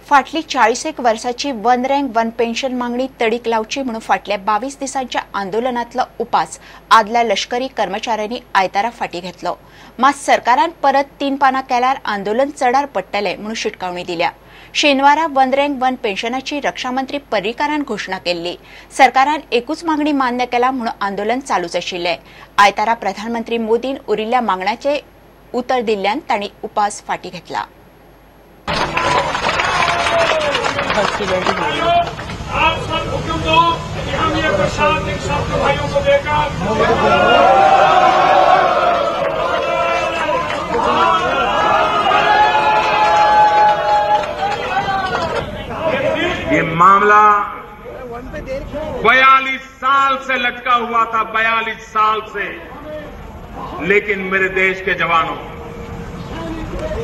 फाटली 40 वर्साची one rank one pension मागणी तडीक लावची म्हणून फाटल्या 22 दिसांच्या आंदोलनातलो उपास आदल्या लष्करी कर्मचाऱ्यांनी आयतारा फाटी घेतलो। मात सरकारान परत 3 पानां केल्यार आंदोलन चडार पडटले म्हणून शिटकावणी दिल्या। शेनवारा वन रँक वन पेन्शनाची रक्षामंत्री पर्रीकारान घोषणा केल्ली। सरकारान एकूच मागणी मान्य केला म्हणून आंदोलन चालूच आशिल्लें। आयतारा प्रधानमंत्री मोदीन उरिल्ल्या मागण्याचे उतर दिल्ल्यान तांणी उपास फाटी घेतला। आप सब हुक्म दो कि हम ये प्रसाद इन सब भाइयों को देकर ये मामला 42 साल से लटका हुआ था, 42 साल से। लेकिन मेरे देश के जवानों,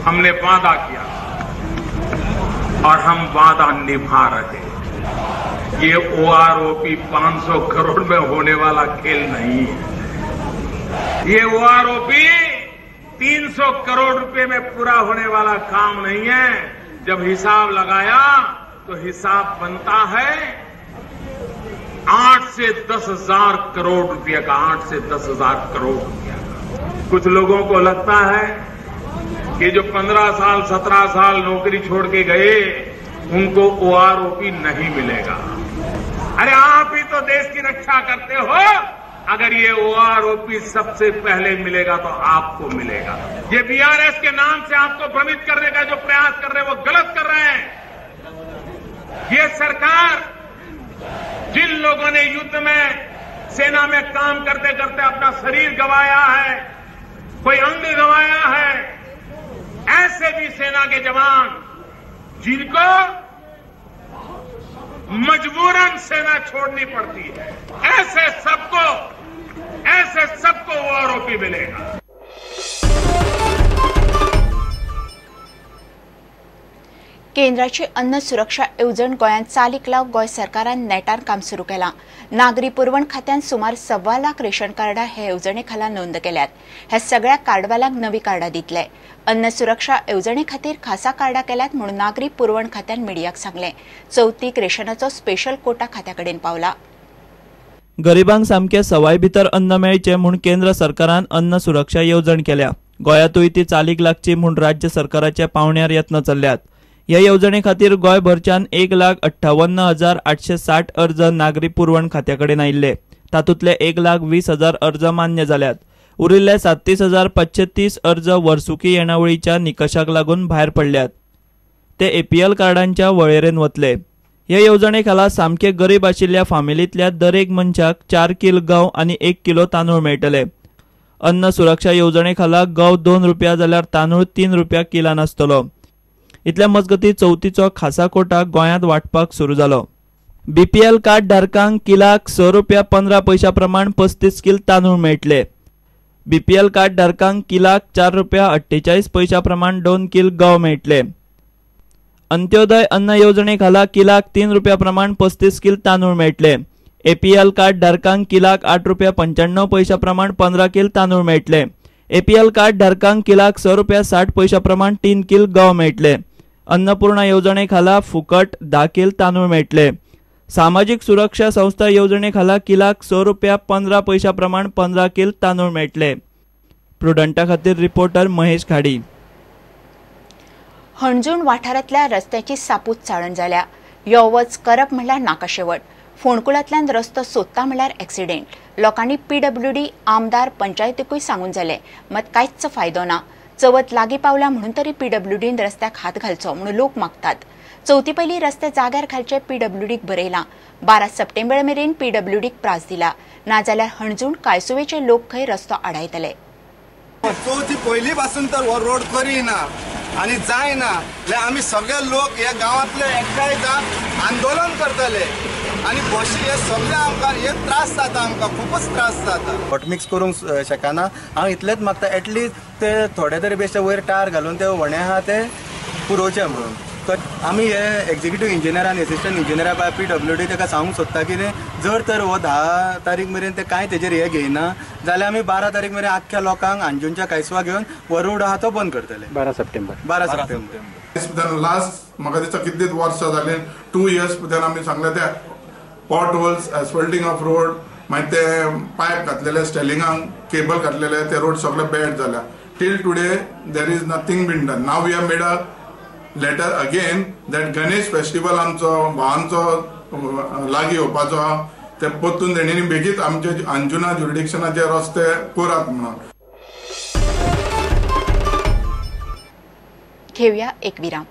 हमने वादा किया और हम वादा निभा रहे। ये ओआरओपी 500 करोड़ में होने वाला खेल नहीं है। ये ओआरओपी 300 करोड़ रुपए में पूरा होने वाला काम नहीं है। जब हिसाब लगाया तो हिसाब बनता है 8 से 10 हजार करोड़ रुपए का, 8 से 10 हजार करोड़ रुपया। कुछ लोगों को लगता है कि जो 15 साल 17 साल नौकरी छोड़ के गए उनको ओआरओपी नहीं मिलेगा। अरे आप ही तो देश की रक्षा करते हो। अगर ये ओआरओपी सबसे पहले मिलेगा तो आपको मिलेगा। ये बीआरएस के नाम से आपको भ्रमित करने का जो प्रयास कर रहे हैं वो गलत कर रहे हैं। ये सरकार जिन लोगों ने युद्ध में सेना में काम करते करते अपना शरीर गंवाया है, कोई अंग गंवाया है, ऐसे भी सेना के जवान जिनको मजबूरन सेना छोड़नी पड़ती है, ऐसे सबको वो आरोपी मिलेगा। केंद्राची अन्न सुरक्षा येवजण गोंयांत चालीक लावंक गोंय सरकारान नेटान काम सुरू केलां। नागरी पुरवण खात्यान सुमार 1.25 लाख रेशन कार्डां हे येवजणे खाला नोंद केल्यात। ह्या सगळ्या कार्डवाल्यांक नवी कार्डां दितले। अन्न सुरक्षा येवजणे खातीर खासा कार्डां केल्यात म्हणून नागरी पुरवण खात्यान मिडियाक सांगलें। चवथीक रेशनाचो स्पेशल कोटा खात्या कडेन पावला। गरिबांक सामके सवाय भितर अन्न मेळचें म्हूण केंद्र सरकारान अन्न सुरक्षा येवजण केल्या। गोंयांतूय ती चालीक लागची म्हूण राज्य सरकाराच्या पावण्यार यत्न चल्ल्यात। ह्या येवजणे खातीर गोंयभरच्यान 1,58,860 अर्ज नागरी पुरवण खात्या कडेन आयिल्ले। तातूंतले 1,20,000 अर्ज मान्य जाल्यात। उरिल्ले 37,530 अर्ज वर्सुकी येणावळीच्या निकशाक लागून भायर पडल्यात। ते एपीएल कार्डांच्या वळेरेन वतले। ह्या येवजणे खाला सामके गरीब आशिल्ल्या फामिलींतल्या दरेक मनशाक 4 किल गंव आनी 1 किलो तांदूळ मेळटले। अन्न सुरक्षा येवजणे खाला गंव 2 रुपया जाल्यार तांदूळ 3 रुपया किलान आसतलो। इतल्या मजगती चवथीचो खासा कोटा गोंयांत वाटपाक सुरू जालो। बीपीएल कार्ड धारकांक किलाक 6 रुपया 15 पैशा प्रमाण 35 किल तांदूळ मेळटले। बीपीएल कार्ड धारकांक किलाक 4 रुपया 48 पैशा प्रमाण 2 किल गंव मेळटले। अंत्योदय अन्न येवजणे खाला किलाक 3 रुपया प्रमाण 35 किल तांदूळ मेळटले। एपीएल कार्ड धारकांक किलाक 8 रुपया 95 पैशा प्रमाण 15 किल तांदूळ मेळटले। एपीएल कार्ड धारकांक किलाक 6 रुपया 60 पैशा प्रमाण 3 किल गंव मेळटले। अन्नपूर्णा येवजणे खाला फुकट 10 किल तांदूळ मेळटले। सामाजिक सुरक्षा संस्था येवजणे खाला किलाक 6 रुपया 15 पैशा प्रमाण 15 किल तांदूळ मेळटले। प्रुडंटा खातीर रिपोर्टर महेश खाडी। हणजूण वाठारांतल्या रस्त्याची सापूत चाळण जाल्या। यो वच करप म्हणल्यार नाकाशेवट। फोंडकुलांतल्यान रस्तो सोदता म्हणल्यार एक्सिडेंट। लोकांनी पीडब्ल्यूडी आमदार पंचायतीकूय सांगून जालें, मात कांयच फायदो ना। चवथ लागीं पावला म्हणून तरी पीडब्ल्यूडीन रस्त्याक हात घालचो म्हणून लोक मागतात। चवथी पयलीं रस्ते जाग्यार घालचे पीडब्ल्यूडीक बरयलां। 12 सप्टेंबर मेरेन पीडब्ल्यूडीक प्रास दिला, नाजाल्यार हणजूण कायसुवेचे लोक खंय रस्तो आडायतले। चवथी पयलीं पासून तर हो रोड करिना आनी जायना जाल्यार आमी सगळे लोक ह्या गांवांतले एकठांय जावन आंदोलन करतले आनी बशी हे सगळे आमकां हे त्रास जाता, आमकां खुबूच त्रास जाता। हॉटमिक्स करूंक शकना। हांव इतलेंच मागता, एटलिस्ट ते थोडे तरी बेश्टे वयर टार घालून ते व्हणे आहा ते पुरोवचे म्हणून। तो आमी हे एक्झिक्युटीव इंजिनियर आनी एसिस्टंट इंजिनियरा बाय PWD ताका सांगूंक सोदता कितें जर तर हो 10 तारीख मेरेन ते कांय तेजेर हे घेयना जाल्यार आमी 12 तारीख मेरेन आख्ख्या लोकांक अंजुनच्या कायसवा घेवन हो रोड आहा तो बंद करतले. 12 सप्टेंबर. 12 सप्टेंबर लास्ट म्हाका दिसता कितलीच वर्सां जालीं, 2 इयर्स भितर आमी सांगले ते pot holes, asphalting of road, मागीर ते पायप घातलेले स्टेलिंगांक केबल घातलेले ते रोड सगळे बॅड जाल्या. Till today there is nothing been done. Now we have made a letter again that Ganesh festival आमचो भावांचो लागीं येवपाचो आहा, ते परतून तेणीन बेगीत आमचे अंजुना ज्युरिडिक्शनाचे रस्ते करात म्हणून. घेऊया एक विराम.